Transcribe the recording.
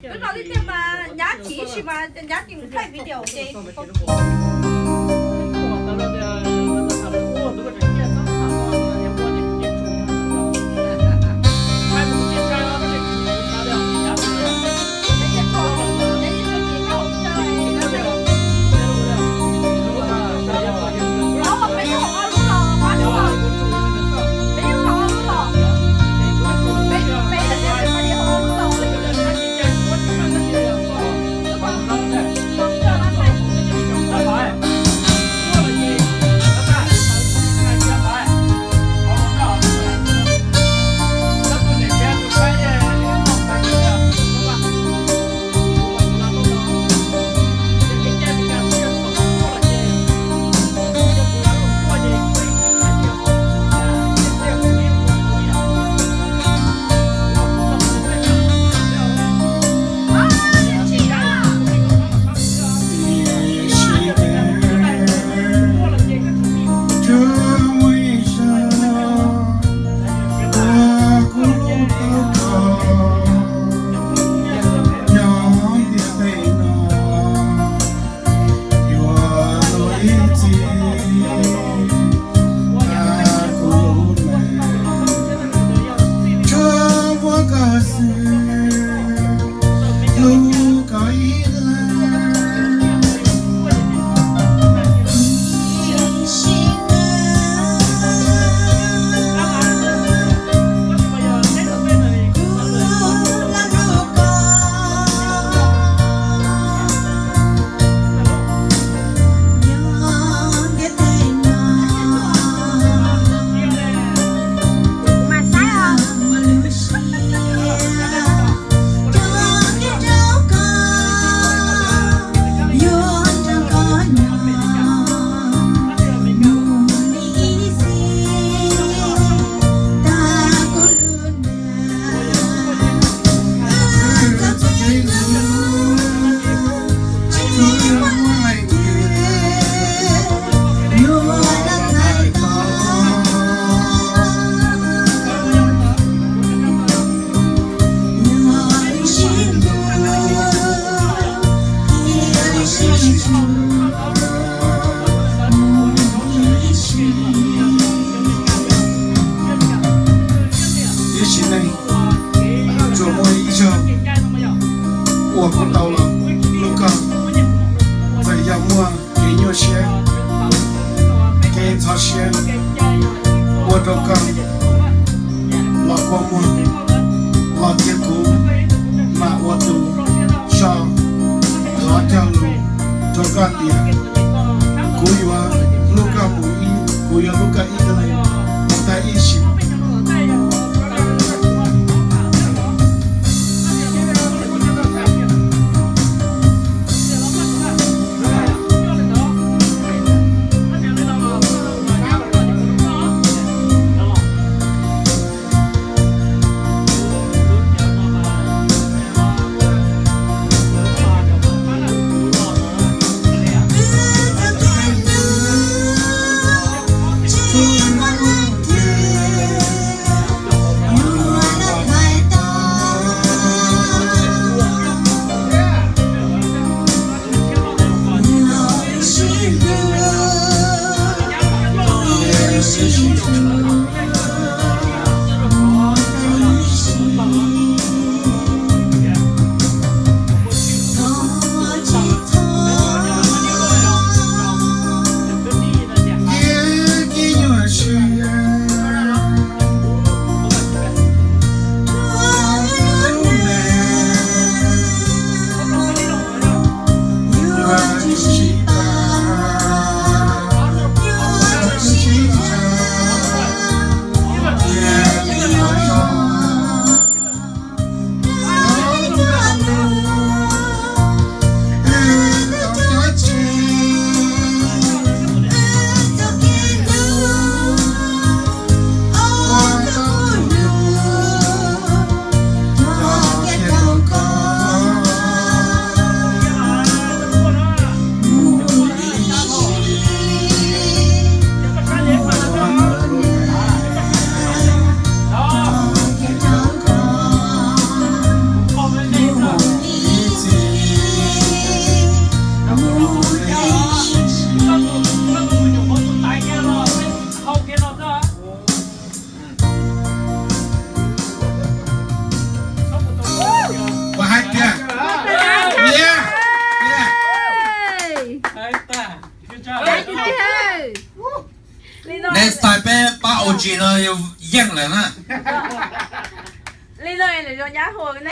Twb no tiag tiag mas nyab chim ib sim mas nyab tsis thaij video ces Ib sim neej tsuas muaj ib zaug uas kuv tau los hlub koj, txawm yog muaj kev nyuaj siab, kev ntxhov siab ua rau koj los kua muag, los cia kuv mam ua tus so thov cog lus rau koj tias kuv yuav hlub koj mus ib, kuv yuav hlub koj ib leeg mus tag ib sim. Next time peb pab O G no yog yeej lawm na. Li no lwm zaus nyab hu